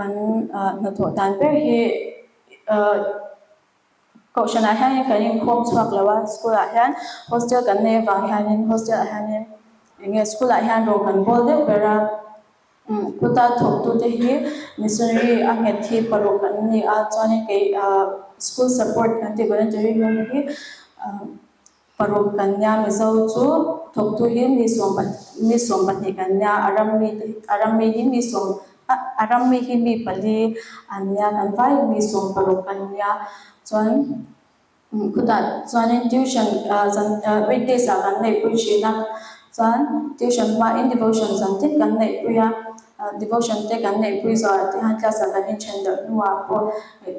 Kan hnathawh dan ber hi Kohhranah hianin kan inkhawm chhuak lo a, school ah hian hostel kan nei avang hianin hostel ah hianin eng nge school ah hian rawng kan bawl deuh ber a, khuta thawktute hi missionary a nghet hi paruk an ni a, chuanin kei ah school support kan tih voluntary room hi Paruk kan nia, Mizo chu thawktu hi mi sawm mi 12 kan nia, a ram mi te a ram mi hi mi sawm a ram mi hi mi pali an nia, kan vaiin mi 16 kan nia. Chuan khutah chuanin tuition zan weekdays ah kan neihpui thin a, chuan tuition hmain devotion zan tin kan neihpui a. Devotion te kan neihpui zawhah te hian class ah kan inthen darh hnuah pawh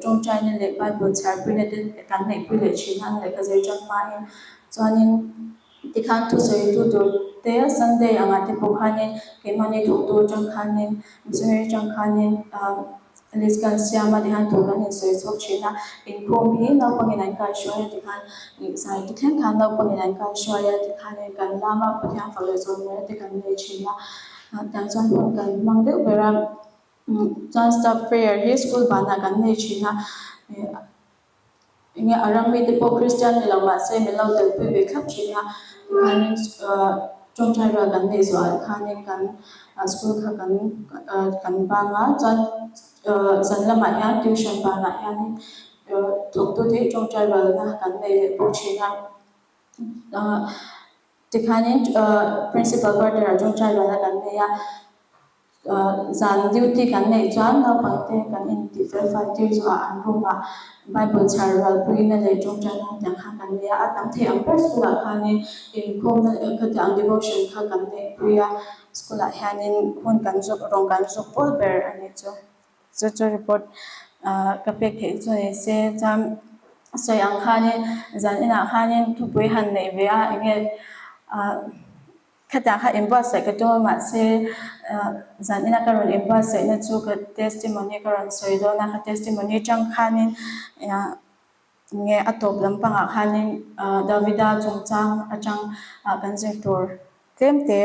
tawngtaina leh Bible chhiarpuina te kan neihpui leh thin a, lehkha zir chang hmain chuanin tikhan thusawitu tur te Sunday angah te pawh khanin keimahni thawktu atang khanin missionary atang khanin list kan siam a tikhan thu kan insawi chhuak thin a, inkhawm hi naupangin an kaihruai a tikhan zai te thleng khan naupangin an kaihruai a tikhanin kan lama Pathian fak leh chawimawi te kan nei thin a. Tah chuan hun kan hmang deuh ber a, chuan staff prayer hi school banah kan nei thin a, enge a ram mite pawh Christian ni lo mahse min lo telpui ve thlap thin a, tikhanin tawngtai rual kan neih zawhah khanin kan school kha kan kan bang a, chuan zan lamah hian tuition banah hianin thawktute hi tawngtai rualna kan nei leh bawk thin a. Tikhanin Principal quarter ah tawngtai rualna kan nei a, zan duty kan neih chuan naupangte kan intih fel fai tir zawhah an room ah Bible chhiar rualpuina leh tawngtaina tiang kha kan nei a, a tam thei ang ber school ah khanin inkhawmna khatiang devotion kha kan neihpui a, school ah hianin hun kan zuk rawng kan zuk pawl ber a nih chu. Chu chu report ka pek theih chu ni se chuan sawi ang khanin zan inah khanin thupui han neih ve a eng nge khatah kha inbuatsaih ka tum a mahse zan ina ka rawn inbuatsaihna chu ka testimony ka rawn sawi dawn a ka testimony atang khanin eng nge a tawp lampangah khanin Davida chungchang atang kan zir tur tlem te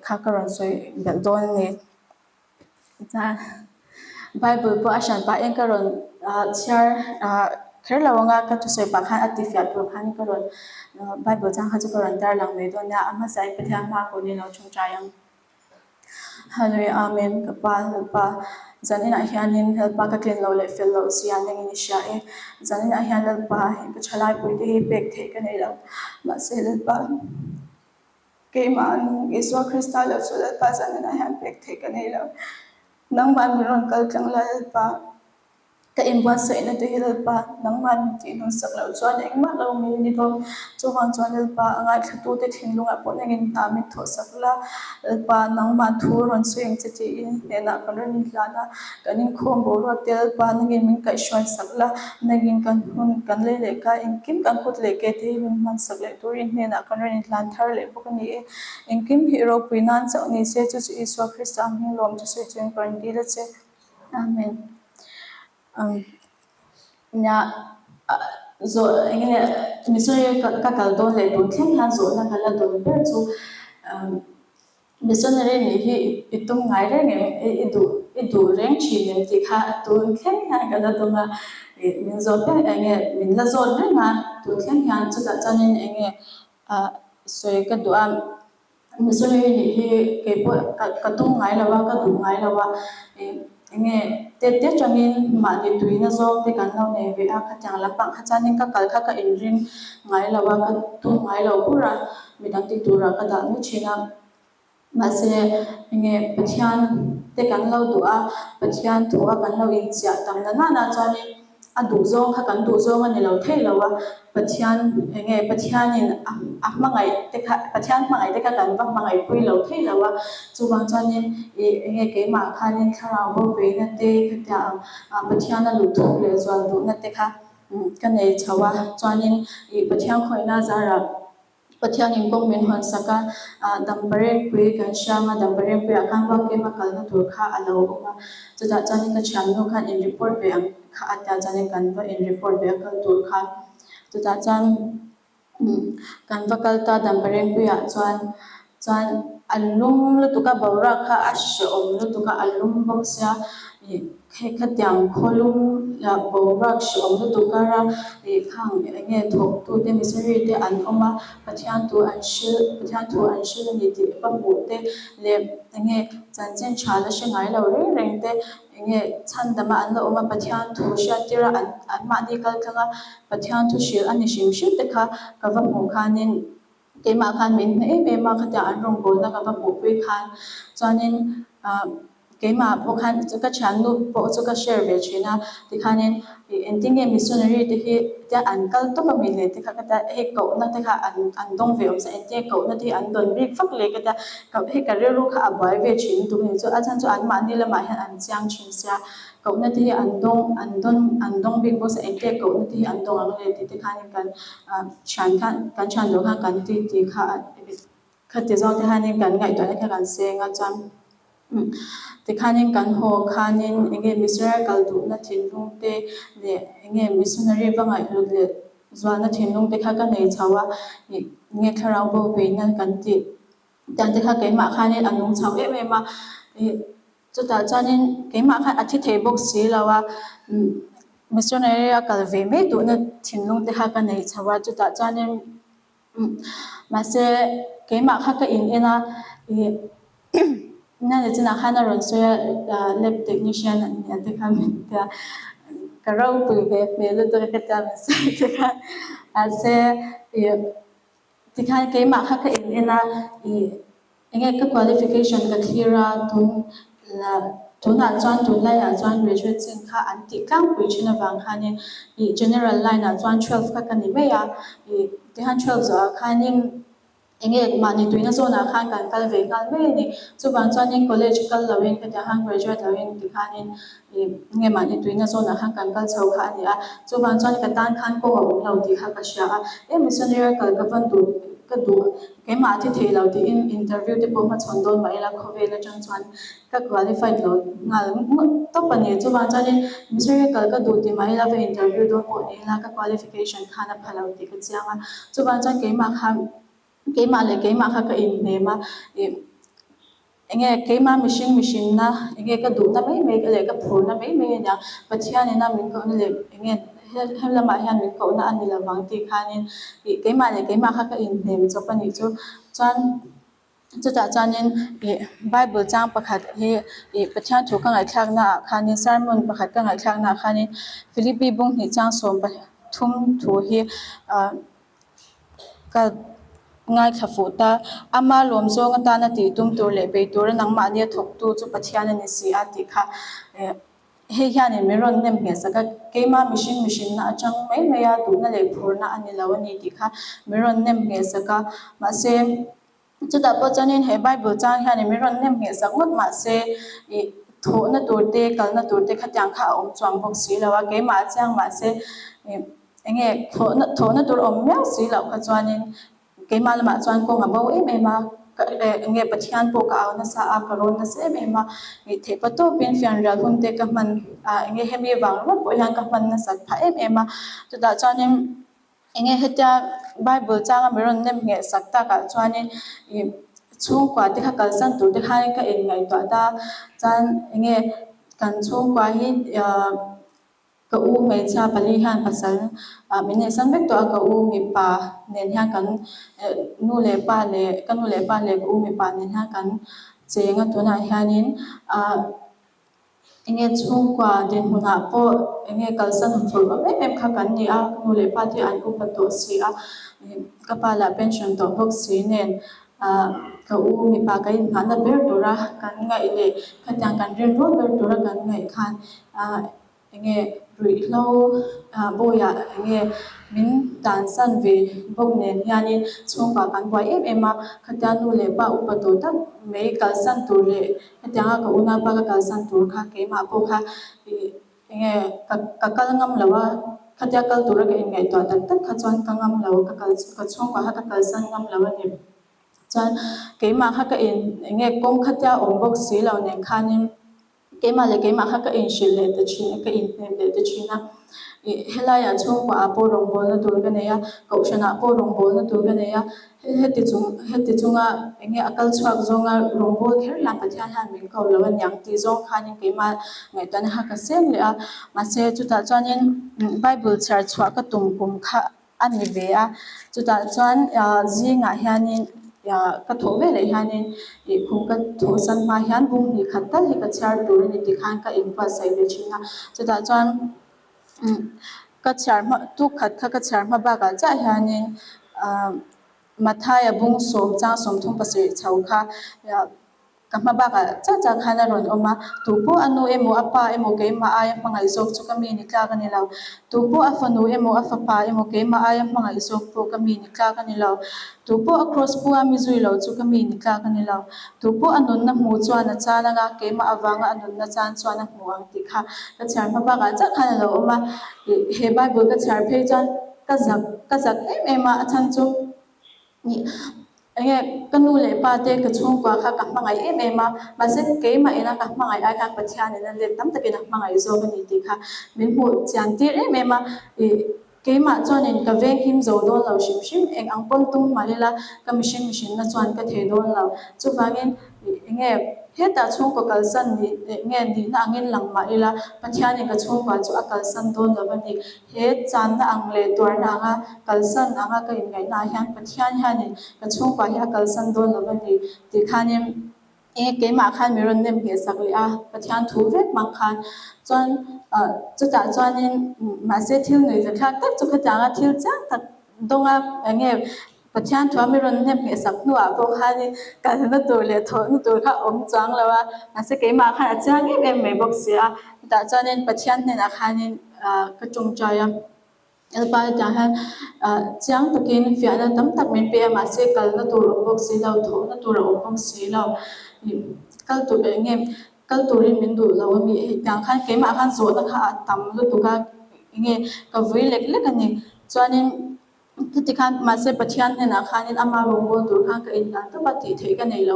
kha ka rawn sawi belh dawn a ni. Chuan Bible pawh a hran pah eng ka rawn chhiar kher lo ang a, ka thusawi pah khan a ti fiah tur khan ka rawn Bible chang kha chu ka rawn tar lang mai dawn nia, a hmasa in Pathian hma kawh ni lo tawngtai ang. Hallelujah Amen ka pa Lalpa zaninah hianin Lalpa ka tlin loh leh fel loh zia nangin i hria e, zaninah hian Lalpa ka thalai puite hi pek theih ka nei lo, mahse Lalpa. Keimah nung Isua Krista lo chu Lalpa zanina hian pek theih ka nei lo. Nangmah min rawn kal tlang la Lalpa, ka inbuatsaihna te hi Lalpa, nangmah min tih hnun sak loh chuan engmah lo mai a ni dawn. Chuvang chuan Lalpa, a ngaithlatute thinlungah pawh nangin hna min thawh sak la, Lalpa, nangmah thu rawn sawi ang che tiin hnenah kan rawn inhlan a, kan inkhawm boruak te Lalpa nangin min kaihhruai sak la, nangin kan hun kan lei leh ka engkim kan kut leh ke te hi min hman sak leh turin hnenah kan rawn inhlan thar leh bawk a ni e. Engkim hi ropui nan chauh ni se chu chu Isua Krista ang hming lawm chu sawi chuan ka rawn dil a che. Amen. Nia zawh eng nge Missionary ka kal dawn leh tun thleng hian zawhna ka la dawn ber chu Missionary nih hi i tum ngai reng em? I duh i duh reng thin em tih kha tun thleng hian ka la tum a, ih min zawt reng eng nge min la zawt reng a, tun thleng hian chutah chuanin eng nge ah sawi ka duh a, missionary nih hi keipawh ka ka tum ngai lo a, ka duh ngai lo a, ih eng nge tet te atangin mahni tuina zawng te kan lo nei ve a, khatiang lampang kha chuanin ka kal kha ka inring ngai lo a, ka tum ngai lo bur a. Midang tih turah ka dah mai thin a, mahse enge Pathian te kan lo duh a, Pathian thu a kan lo inchiah tam na nana chuanin a duh zawng kha kan duh zawng a ni lo thei lo a, Pathian enge Pathianin a hmangaih te kha Pathian hmangaih te kha kan va hmangaih pui lo thei lo a, chuvang chuanin ih enge keimah khanin thlarau bo veina te khatiang ang Pathian a luh thuk leh zual duhna te kha ka nei chho a, chuanin ih Pathian khawihna zarah Pathianin kawng min hawn sak a, Damparengpui kan hriam a, Damparengpuiah khan Ruakkema kalna tur kha a lo awm a, chutah chuanin ka thiannu khan in report ve ang kha a tia chuanin kan va in report ve a kal tur kha, chutah chuan kan va kal ta Damparengpuiah chuan chuan. A lum lutuk a, boruak kha a hrehawm lutuk a, a lum bawk sia ih hei khatiang khawlum lah boruak hrehawm lutuk kara ih khang eng nge thawktute missionary te an awm a, Pathian thu an hrilh Pathian thu an hrilh a ni tih va hmuh te leh eng nge chanchin tha la hre ngai lo reng reng te eng nge chhandama an la awm a, Pathian thu hriat tir a an anmahni kal tlang a, Pathian thu hrilh a ni hrim hrim te kha ka va hmuh khanin. Keimah khan min hne em em a, khatiang an rawngbawlna ka va hmuhpui khan chuanin ah keimah pawh khan ka thiannu pawh chu ka share ve thin a, tikhanin ih engtin nge missionary te hi tia an kal tawp a mi le te kha ka tia hei kohna te kha an an dawng ve awm se engtin nge kohna te hi an dawn bik vak le ka tia hei ka rilru kha a buai ve thin lutuk a ni chu a chhan chu anmahni lamah hian an chiang thin sia. Kohna te hi an dawng an dawn an dawng bik bawk se engte kohna te hi an dawng ang le tih te khanin kan ah thian khan kan thian duh khan kan ti tih kha khati zawng te khanin kan ngaihtuahna kha kan seng a chuan umm tikhanin kan haw khanin enge missionary kal duhna thinlung te leh enge missionary va ngaihhlut leh zualna thinlung te kha ka nei chho a ih enge thlarau bo beihna kan tih dan te kha keimah khanin a nung chho em em a ih. Chutah chuanin keimah khan a thi thei bawk si lo a, missionary a kal ve mai duhna thinlung te kha ka nei chho a, chutah chuanin mahse keimah kha ka in en a, ih nani chinah khan a rawn sawi a lab technician a nia te kha min tia, ka ropui ve hmel lutuk a ka tia min sawi te kha, mahse ih Tikhan keimah kha ka in en a, ih enge ka qualification ka thlir a, tun la tunah chuan tunlaiah chuan graduate chin kha an tih tlangpui thin avang khanin ih general line ah chuan twelve kha ka ni mai a, ih tikhan twelve zawhah khanin enge mahni tuina zawnah khan kan kal ve nghal mai a ni. Chuvang chuanin college kal loin ka tih khan graduate loin tikhanin ih nge mahni tuina zawnah khan kan kal chho kha a ni a, chuvang chuan ka tan khan kawng a awm lo tih kha ka hria a, e missionary kal ka van duh ka duh keimah a thi thei lo tiin interview te pawh hmachhawn dawn mah ila khawvel atang chuan ka qualified lo nghal ngawt tawp a ni, chuvang chuanin missionary kal ka duh ti mah ila va interview dawn pawh ni ila ka qualification khan a pha lo tih ka chiang a, chuvang chuan keimah kha keimah leh keimah kha ka inhnem a ih. Enge keimah mihring mihrinna, enge ka duhna mai mai leh ka phurna mai mai a nia, Pathianina min kohna leh enge he lamah hian min kohna a ni lovang tih khanin ih keimah leh keimah kha ka inhnem chawp a nih chu. Chuan chutah chuanin ih Bible chang pakhat hi ih Pathian thu ka ngaihthlakna ah khanin sermon pakhat ka ngaihthlakna ah khanin Philippi bunghnih chang 13 thu hi ah Ka ngaithla fuh ta. Ama lawm zawng atana tih tum tur leh bei tura nangmahnia thawktu chu Pathian a ni si a tih kha hei hianin min rawn nem ngheh sak a, keimah mihring mihrinna atang mai mai a duhna leh phurna a ni lo a ni tih kha min rawn nem ngheh sak a. Mahse. Chutah pawh chuanin he Bible chang hianin min rawn nem ngheh sak ngawt mahse ih thawhna tur te kalna tur te khatiang kha a awm chuang bawk si lo a, keimah a chiang mahse ih eng nge thawhna thawhna tur awm miau si loh kha chuanin keimah lamah chuan kawng a bo em em a, ka eng nge Pathian pawh ka au nasa a, ka rawn nasa em em a, ih theihpa tawpin fianrial hun te ka hman ah eng nge hemi vang ringawt pawh hian ka hman nasat phah em em a, chutah chuanin. Enge hetia Bible changa mi rawn nem ngheh sak takah chuanin ih chhungkua te kha kalsan tur te khanin ka inngaihtuah ta chuan enge kan chhungkua hi ah ka u hmeichhia pali hian pasal ah min neihsan vek tawh a ka u mipa nen hian kan eh nu leh pa leh ka nu leh pa leh ka u mipa nen hian kan cheng a tunah hianin ah. Enge chhungkua dinhmunah pawh enge kalsan phurh awm em em kha kan ni a, ka nu leh pa te an upa tawh si a, ka pa lah pension tawh bawk si nen ah ka u mipa ka inhmahna ber tura kan ngaih leh khatiang kan rinrawl ber tura kan ngaih khan ah enge ruihhlo ah bawiah enge min tansan ve bawk nen hianin chhungkua kan buai em em a, khatia nu leh pa upa tawh tak mai kalsan tur leh Hetianga ka unaupa ka kalsan tur kha keimah pawh kha ih enge ka ka kal ngam lo a, khatia kal tura ka inngaihtuah tak tak kha chuan ka ngam lo, ka kal ka chhungkua kha ka kalsan ngam lo a ni. Chuan keimah kha ka in enge kawng khatia awm bawk si lo nen khanin. Keimah leh keimah kha ka inhrilh leh ta thin a, ka inhnem leh ta thin a. Ih helaiah chhungkuaah pawh rawngbawlna tur ka nei a, kohhranah pawh rawngbawlna tur ka nei a. Heti chung heti chunga eng nge a kal chhuak zawnga rawngbâwl kher hian Pathian hian min ko lo a niang tih zawng khanin keimah ngaihtuahna kha ka seng leh a. Mahse chutah chuanin Bible chhiar chhuah ka tum kum kha a ni ve a. Chutah chuan zingah hianin ka thawh veleh hianin ih khum ka thawhsan hma hian bung hnih khat tal hi ka chhiar tur a ni tih khan ka inbuatsaih ve thin a. Chutah chuan Ka chhiar hma tuk khat kha ka chhiar hma bakah chiah hianin ah Mathaia bung sawm chang 37 chho kha ka hma bakah chiah chiah khan a rawn awm a, tu pawh a nu emaw a pa emaw keimah aia hmangaih zawk chu ka mi ni tlak a ni lo, tu pawh a fanu emaw a fapa emaw keimah aia hmangaih zawk pawh ka mi ni tlak a ni lo, tu pawh a kraws pu a mi zui lo chu ka mi ni tlak a ni lo. Tu pawh a nunna hmu chuan a chan anga, keimah avanga a nunna chan chuan a hmu ang tih kha ka chhiar hma bakah chiah khan a lo awm a. Ih, he Bible ka chhiar phei chuan ka zak, ka zak em em a, a chhan chu ih eng nge ka nu leh pa te ka chhungkua kha ka hmangaih em em a, mahse keimah ina ka hmangaih ai khan Pathianin a let tam takin a hmangaih zawk a ni tih kha min hmuh chian tir em em a. Ih. Keimah chuanin ka veng him zo dawn lo hrim hrim, eng ang pawn tum mah ila ka mihring mihrinna chuan ka thei dawn lo. Chuvangin eng nge hetah chhungkaw kalsan nih eng nge nihna angin lang mah ila Pathianin ka chhungkua chu a kalsan dawn lo a ni. He channa ang leh tuarna anga kalsan anga ka inngaihnaah hian Pathian hianin ka chhungkua hi a kalsan dawn lo a ni tih khanin E keimah khan mi rawn nem ngheh sak leh a, Pathian thu vek hmang khan chuan chutah chuanin mahse thil nuih ve thlak tak chu khatianga thil chiang tak dawnga eng nge Pathian thua mi rawn nem ngheh sak hnuah pawh khanin kalna tur leh thawhna tur kha awm chuang lo a, mahse keimah khan a chiang em em mai bawk si a, chutah chuanin Pathian hnenah khanin ka tawngtai a. Lalpa hetiang hian chiang takin fiahna tam tak min pe a, mahse kalna tur a awm bawk si lo, thawhna tur a awm bawk si lo. Kal tur eng nge kal turin min duh lo a mi? Hetiang khan keimah khan zawhna kha a tam lutuk a, eng nge ka vui lek lek a ni. Chuanin heti khan mahse Pathian hnenah khanin ama rawngbâwl tur khan ka inhlan tawp a, tih theih ka nei lo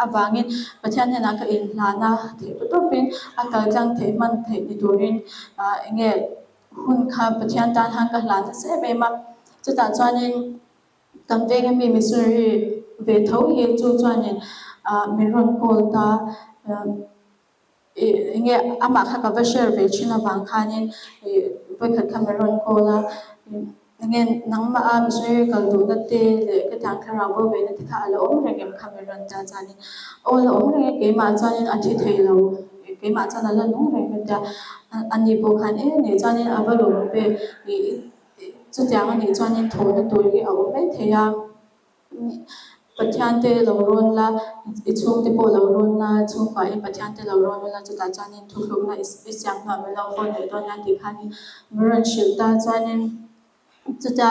avangin Pathian hnenah ka inhlan a, theih ta tawpin a kal tlang theih hman theih ni turin eng nge Hun kha Pathian tan khan ka hlan nasa em em a, chutah chuanin kan venga mi missionary ve tho hi chu chuanin ah min rawn call ta ih eng nge amah kha ka va share ve thin avang khanin ih vawikhat kha min rawn call a eng nge nangmah a missionary kal duhna te leh ka tiang thlarau bo ve na te kha a la awm reng em kha min rawn ta chuanin aw la awm reng e keimah chuanin a thi thei lo. Keimah chuan a la nung reng a tia, a ni pawh khan e nih chuanin a va lawm ve ih chutiang a nih chuanin thawhna tur hi a awm mai thei a, Pathian te lo rawn la, i chhungte pawh lo rawn la, chhungkuahin Pathian te lo rawn la chutah chuanin thuthlukna i siam hnuah min lo phone leh dawn nia tih khanin min rawn hrilh ta chuanin Chutia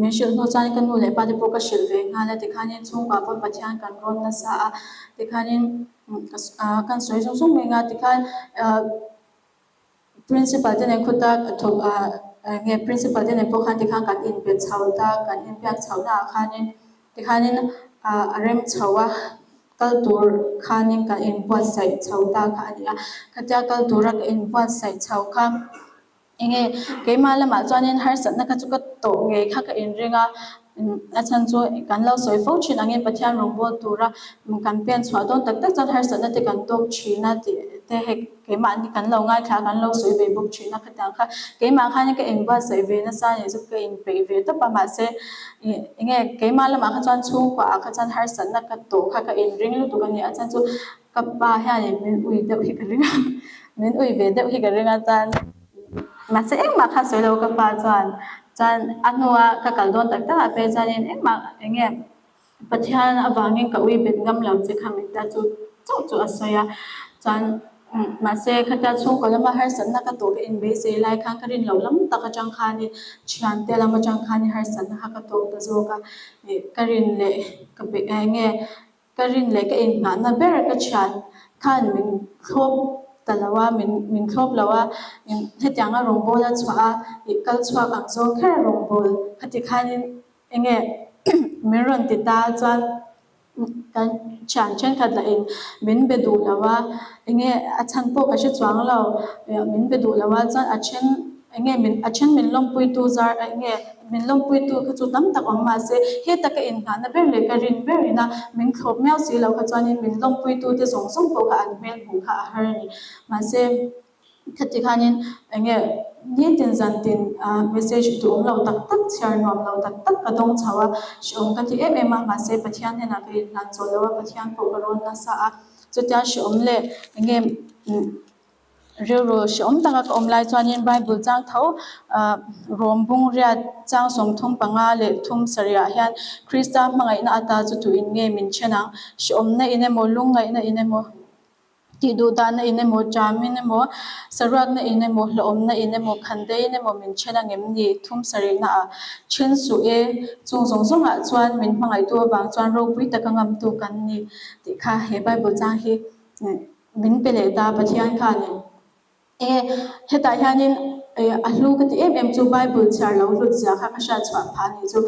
min hrilh hnu chuan ka nu leh pa te pawh ka hrilh ve nghal a, tikhanin chhungkua pawn Pathian kan rawn nasa a, tikhanin kan sawi zung zung mai nga, tikhan principal te nen khuta thawk nge principal te nen pawh khan tikhan kan inbe chho ta, kan inbiak chho naah khanin tikhanin a rem chho a, kal tur khanin kan inbuatsaih chho ta kha a ni a, khatia kal tura ka inbuatsaih chho kha. Enge keimah lamah chuanin harsatna kha chu ka tawh ngei kha ka inring a, a chhan chu kan lo sawi fo thin angin Pathian rawngbâwl tura kan pen chhuah dawn tak tak chuan harsatna te kan tawk thin a tih te hei keimahni kan lo ngaithla a kan lo sawi ve bawk thin a khatiang kha keimah khanin ka inbuatsaih ve nasa a nih chu ka inpeih ve tawp a mahse ih enge keimah lamah kha chuan chhungkuaah kha chuan harsatna ka tawh kha ka inring lutuk a ni a chhan chu Ka pa hianin min ui deuh hi ka ring a, min ui ve deuh hi ka ring a chuan mahse engmah kha sawi lo ka pa chuan chuan a hnua ka kal dawn tak tak ah phei chuanin engmah eng nge Pathian avangin ka ui bet ngam lo che kha min ta chu chauh chu a sawi a chuan mahse khatia chhungkaw lama harsatna ka tawh ka inbeisei lai khan ka rin loh lam tak atang khanin thiante lam atang khanin harsatna kha ka tawk ta zawk a ih ka rin leh ka be eng nge Ka rin leh ka inngahna ber ka thian khan min thlawp ta lo a, min min thlawp lo a, hetianga rawngbâwl a chhuah a, ih kal chhuak ang zawng kher a rawngbâwl khati khanin eng nge min rawn ti ta chuan. Kan thian thenkhat lah in min be duh lo a, enge a chhan pawh ka hre chuang lo, min be duh lo a chuan a then enge min a then min lawmpui tu zar enge min lawmpui tu kha chu tam tak awm mahse heta ka inngahna ber leh ka rin ber ina min thlawp miau si lo kha chuanin min lawmpui tu te zawng zawng pawh kha an hmel hmuh kha a har a ni mahse. Khati khanin enge nitin zantin message duhawm lo tak tak, chhiar nuam lo tak tak ka dawng chho a, hrehawm ka ti em em a, mahse Pathian hnenah ka inhlan chawl lo a, Pathian pawh ka rawn nasa a, chutia hrehawm leh enge rilru hrehawm taka ka awm lai chuanin Bible chang tho Rom bung riat chang 35 leh thum sarihah hian Krista hmangaihna ata chu tuin nge min then ang, hrehawmna in emaw lungngaihna in emaw. Tih duh dahna in emaw, ṭam in emaw, saruakna in emaw, hlawhawmna in emaw, khandei in emaw min ṭhen ang em ni? Thum sarihna ah ṭhen suh e, chung zawng zawngah chuan min hmangaihtu avang chuan ropui taka ngamtu kan ni tih kha he Bible chang hi min pe leh ta Pathian khanin. E, hetah hianin e a hlu ka ti em em chu Bible chhiar lo hlut zia kha ka hriat chhuah phah a nih chu.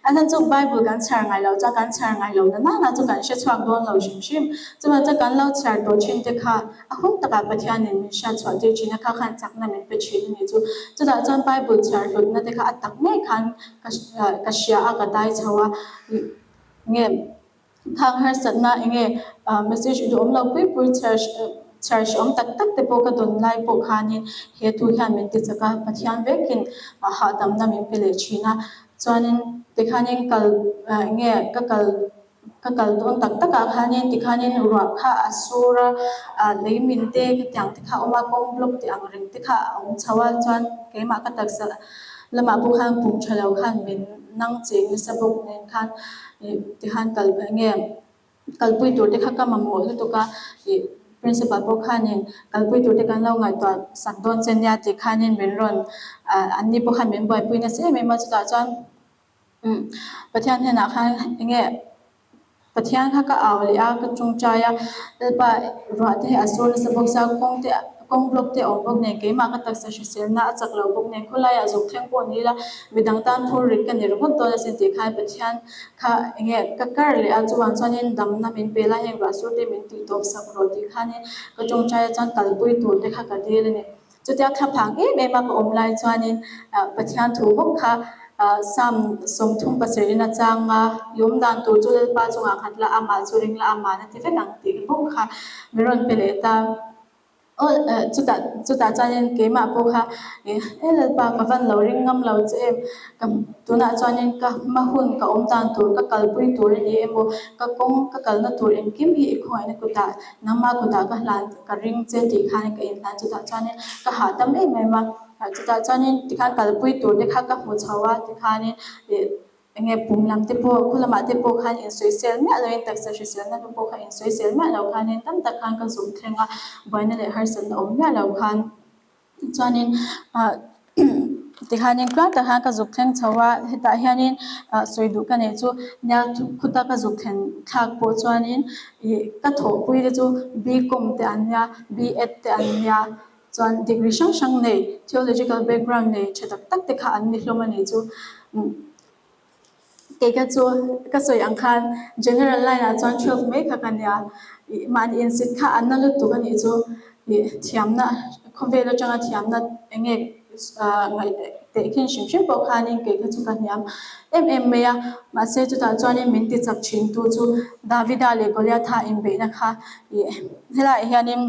A chhan chu Bible kan chhiar ngai loh chuan kan chhiar ngai lo na nana chu kan hre chhuak dawn lo hrim hrim. Chuvang chuan kan lo chhiar tawh thin te kha a hun takah Pathianin min hriat chhuah tir thin a, kha khan chakna min pe thin a nih chu. Chutah chuan Bible chhiar hlutna te kha a tak ngei khan ka ka hria a, ka dai chho a. Nge. Khang harsatna enge message duhawm lo pui pui chhiar chhiar hrehawm tak tak te pawh ka dawn lai pawh khanin he thu hian min ti chak a, Pathian vekin hahdamna min pe leh thin a. Chuanin tikhanin kal enge ka kal ka kal dawn tak takah khanin tikhanin ruah kha a sur a, lei min te khatiang te kha a awm a, kawng block tih ang reng te kha a awm chho a, chuan keimah ka taksa lamah pawh khan kum tha lo khan min nang cheng nasa bawk nen khan ih tikhan kal enge kalpui tur te kha ka mamawh lutuk a ih principal pawh khanin kalpui tur te kan lo ngaihtuah sak dawn che nia tih khanin min rawn ah an ni pawh khan min buaipui nasa em em a chutah chuan umm Pathian hnenah khan enge Pathian kha ka au leh a, ka tawngtai a, Lalpa ruah te hi a sur nasa bawk sia, kawng te kawng block te a awm bawk nen, keimah ka taksa hriselna a chak lo bawk nen, khawlaiah zuk thleng pawh ni ila, midang tan phur rit ka ni ringawt dawn asin tih khan Pathian kha eng nge ka kar leh a, chuvang chuanin damna min pe la, heng ruah sur te min tih tawp sak rawh tih khanin ka tawngtai a chuan kalpui tur te kha ka dil a ni. Chutia thlaphang em em a ka awm lai chuanin Pathian thu bawk kha Psalm 37 in a chang a, I awm dan tur chu Lalpa chungah khat la, amah chu ring la, amah na ti vek ang tih bawk kha min rawn pe leh ta. Aw chutah chutah chuanin keimah pawh kha e Lalpa ka van lo ring ngam lo che em, ka tunah chuanin ka hma hun ka awm dan tur ka kalpui tur a ni emaw ka kawng ka kalna tur engkim hi i khawngaihna kutah Nangmah kutah ka hlan ka ring che tih khan ka inhlan chutah chuanin ka hahdam em em a, chutah chuanin tikhan kalpui tur te kha ka hmu chho a tikhanin ih eng nge pum lam te pawh khu lamah te pawh khan insawisel miah loin taksa hriselna te pawh kha insawisel miah lo khanin tam tak khan ka zuk thleng a, buaina leh harsatna awm miah lo khan. Chuanin ah tikhanin tluang tak hian ka zuk thleng chho a, hetah hianin ah sawi duh ka neih chu nia khuta ka zuk thlen thlak pawh chuanin ih ka thawhpui te chu B.Com te an nia, B.Ed te an nia, chuan degree hrang hrang nei theological background nei tha tak tak te kha an ni hlawm a nih chu. Kei kha chu ka sawi ang khan general line ah chuan 12 mai kha ka nia ih mahni insit kha an na lutuk a nih chu ih thiamna khawvel atanga thiamna eng nge ah ngaih teh khin hrim hrim pawh khanin kei kha chu ka hniam em em mai a mahse chutah chuanin min ti chak thin tu chu Davida leh Goliatha inbeihna kha ih helaiah hianin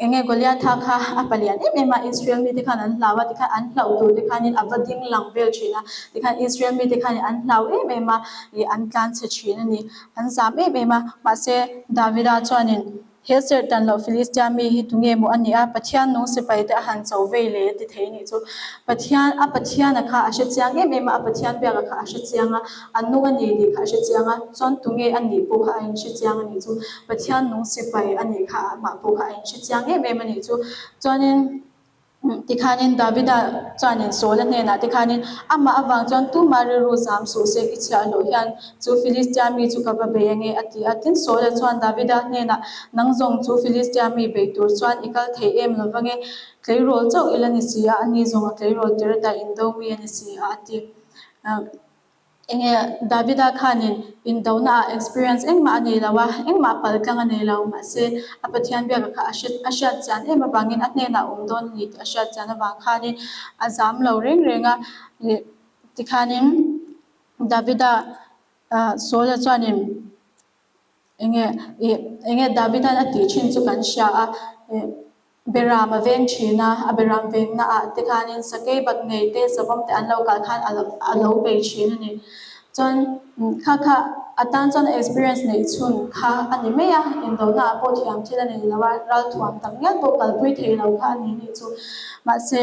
Eng nge Goliatha kha a palian em em a, Israel mite khan an hlau a, tikhan an hlauh tur te khanin a va ding lang vel thin a, tikhan Israel mite khanin an hlau em em a, ih an tlan chhe thin a ni, an zam em em a, mahse Davida chuanin he serh tan loh Philistia mi hi tunge maw a nih a, Pathian nung sipai te a han cho vei leh a ti thei nih chu, Pathian a Pathiana kha a hre chiang em em a, a Pathian biaka kha a hre chiang a, a nung a ni tih kha a hre chiang a, chuan tunge a nih pawh kha a inhre chiang a nih chu. Pathian nung sipai a nih kha amah pawh kha a inhre chiang em em a nih chu. Chuanin tikhanin Davida chuanin Saula hnenah tikhanin amah avang chuan tumah rilru zam suh se i chhiah loh hian chu Philistia mi chu ka va bei ange a ti a. Tin Saula chuan Davida hnenah nang zawng chu Philistia mi bei tur chuan i kal thei em lo vange tleirawl chauh ila ni si a, ani zawng a tleirawl tir ata indo mi a ni si a a ti. Enge Davida khanin indona ah experience engmah a nei lo a, engmah paltlang a nei lo, mahse a Pathian biaka kha a hre a hriat chian em avangin a hnenah a awm dawn a ni tih a hriat chian avang khanin a zam lo reng reng a, ih tikhanin Davida ah Saula chuanin enge ih enge Davida'n a tih thin chu kan hria a, ih. Beram a veng thin a, a beram venna ah te khanin sakei bak nei te savawm te an lo kal khan a lo a lo bei thin a ni. Chuan kha kha a tan chuan experience neih chhun kha a ni mai a, indona ah pawh thiam thil a nei lo a, ralthuam tak ngial pawh kalpui thei lo kha a ni nih chu. Mahse.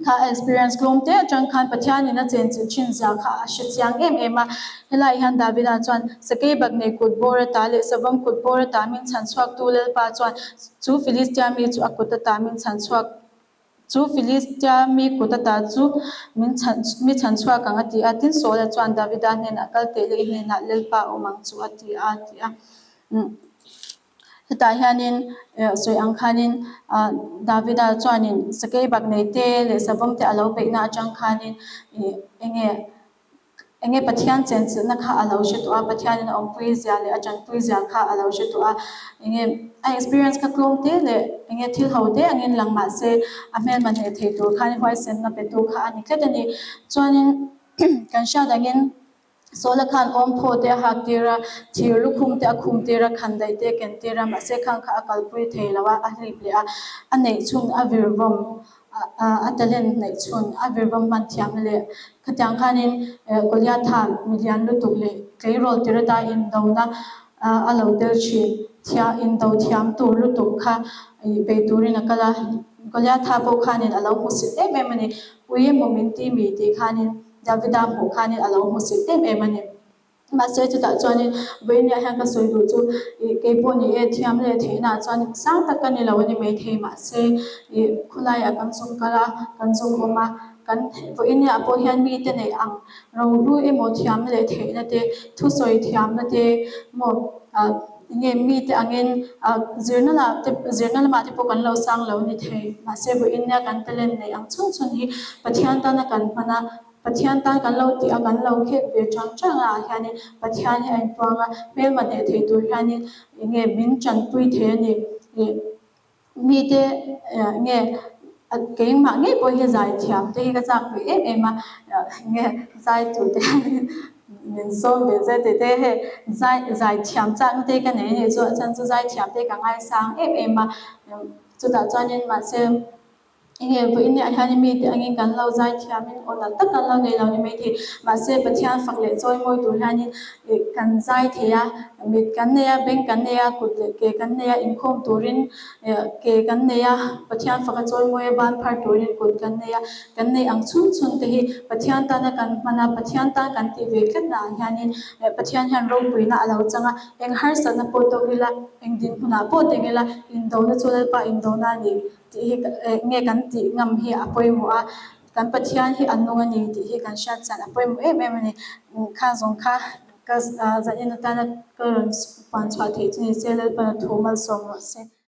Kha experience tlawm te atang khan Pathianin a chenchilh thin zia kha a hre chiang em em a. Helaiah hian Davida chuan Sakeibak nei kut bawr ata leh Savawm kut bawr ata min chhan chhuaktu Lalpa chuan chu Filistia mi chu a kut ata min chhan chhuak chu Filistia mi kut ata chu min chhan mi chhan chhuak ang a ti a. Tin Saula chuan Davida hnenah kal teh leh i hnenah Lalpa a awm ang chu a ti a a ti a. Hetah hianin sawi ang khanin Davida chuanin sakei bak nei te leh savawm te a lo beihna atang khanin ih enge enge Pathian chenchilhna kha a lo hre tawh a, Pathianin a awmpui zia leh a tanpui zia kha a lo hre tawh a, enge a experience kha tlawm te leh enge thil ho te angin lang mah se a hmelma hneh thei tur khan huaisenna petu kha a ni tlat a ni. Chuanin kan hriat angin. Sawla khan awmphaw te a hak tir a, thir lukhum te a khum tir a, khandaih te a ken tir a, mahse khang kha a kalpui thei lo a, a hlip leh a, a neih chhun a virvawm a talent neih chhun a virvawm hman thiamna leh khatiang khanin Goliatha milian lutuk leh tleirawl tir ata indona a lo tel thin thia indo thiam tur lutuk kha bei turin a kal a, Goliatha pawh khanin a lo hmusit em em a ni, ui emaw min ti mi tih khanin. Davida hmuh khanin a lo hmu silh em em a ni. Mahse chutah chuanin vawinia hian ka sawi duh chu ih kei pawh ni e thiam leh theihnaah chuan sang tak ka ni lo a ni maithei mahse ih khawlaiah kan zuk kal a, kan zuk awm a, kan vawinia pawh hian mite neih ang rohlu emaw thiamna leh theihna te, thusawi thiamna te maw ah enge mite angin ah zirna lah te zirna lamah te pawh kan lo sang lo ni thei. Mahse vawinia kan talent neih ang chhung chhun hi Pathian tana kan hman a, Pathian tan kan lo tih a, kan lo khek ve chang chang ah hianin Pathian hi a inpuang a, hmelma hneh thei tur hianin enge min tanpui thei a ni. Ih mite nge keimah ngei pawh hi zai thiam te hi ka chak ve em em a, enge zai tur te hianin min sawm ve zet tih te hei zai zai thiam chakna te hi ka nei a nih chu a chhan chu zai thiam te hi ka ngaisang em em a, chutah chuanin mahse. Enge vawiin ah hian mite angin kan lo zai thiamin aw nalh tak kan lo nei lo ni maithei. Mahse Pathian fak leh chawi mawi tur hianin ih kan zai thei a, mit kan nei a, beng kan nei a, kut leh ke kan nei a, inkhawm turin ih ke kan nei a, Pathian faka chawi mawi a ban phar turin kut kan nei a, kan neih ang chhun chhun te hi Pathian tana kan hman a, Pathian tan kan tih ve tlatna ah hianin ih Pathian hian ropuina a lo chang a, eng harsatna pawh tawk ila, eng dinhmunah pawh ding ila, indona chu Lalpa indona a ni. Tih hi nge kan tih ngam hi a pawimawh a, kan Pathian hi a nung a ni tih hi kan hriat chian a pawimawh em em a ni. Kha zawng kha ka zanin atana ka rawn puan chhuah theih chu ni se Lalpan a thu malsawm rawh se.